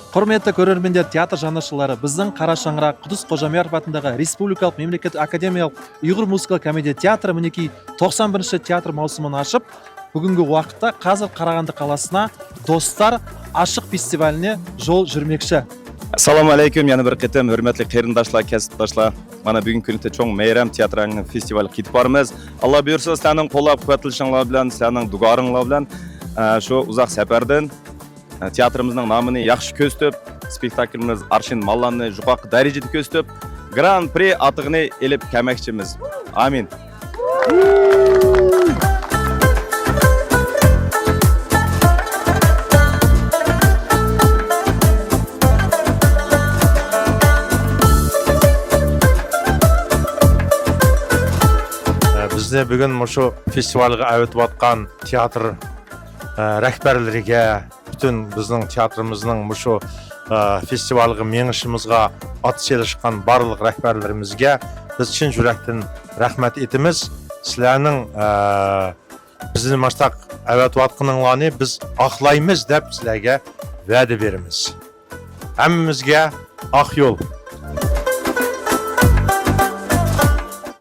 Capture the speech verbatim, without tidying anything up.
Hurmatli ko'rarmanda, teatr janrchiları, bizning Qara Shangraq, Qudus Qo'jamyarov atındağı Respublikalıq Memleket Akademiyalıq Uyğur muzıkalı komediya teatrı minekey toqsan birinchi teatr mavsumini ashıp, bugungi vaqıtta hozir Qarag'andı qalasına Dostlar ashıq festivaline jol jurmekshi. Assalomu alaykum, yana bir qitim, hurmatli qarindoshlar, kasbdoshlar. Mana bugungi kunda cho'ng Mayram teatralniy festivalga ketib boramiz. Alloh buyursa, sizlarning qo'llab-quvvatlashinglar bilan, sizlarning dugoringlar bilan, e, shu uzoq safardan, e, teatrimizning nomini yaxshi ko'rsatib, spektaklimiz Arshin Mallanni yuqori darajada ko'rsatib, Gran Pri otlig'ini ilib kelmoqchimiz. Amin. Bizni bugun mushu festivalga avaytayotgan teatr, e, rahbarlariga, butun bizning teatrimizning mushu, e, festivalga mengishimizga ot solishgan barliq rahbarlarimizga biz chin yurakdan rahmat aytamiz. Sizlarning, e, bizni mashtoq avaytayotganinglarni biz oqlaymiz deb sizlarga va'da beramiz. Hammamizga oq yo'l.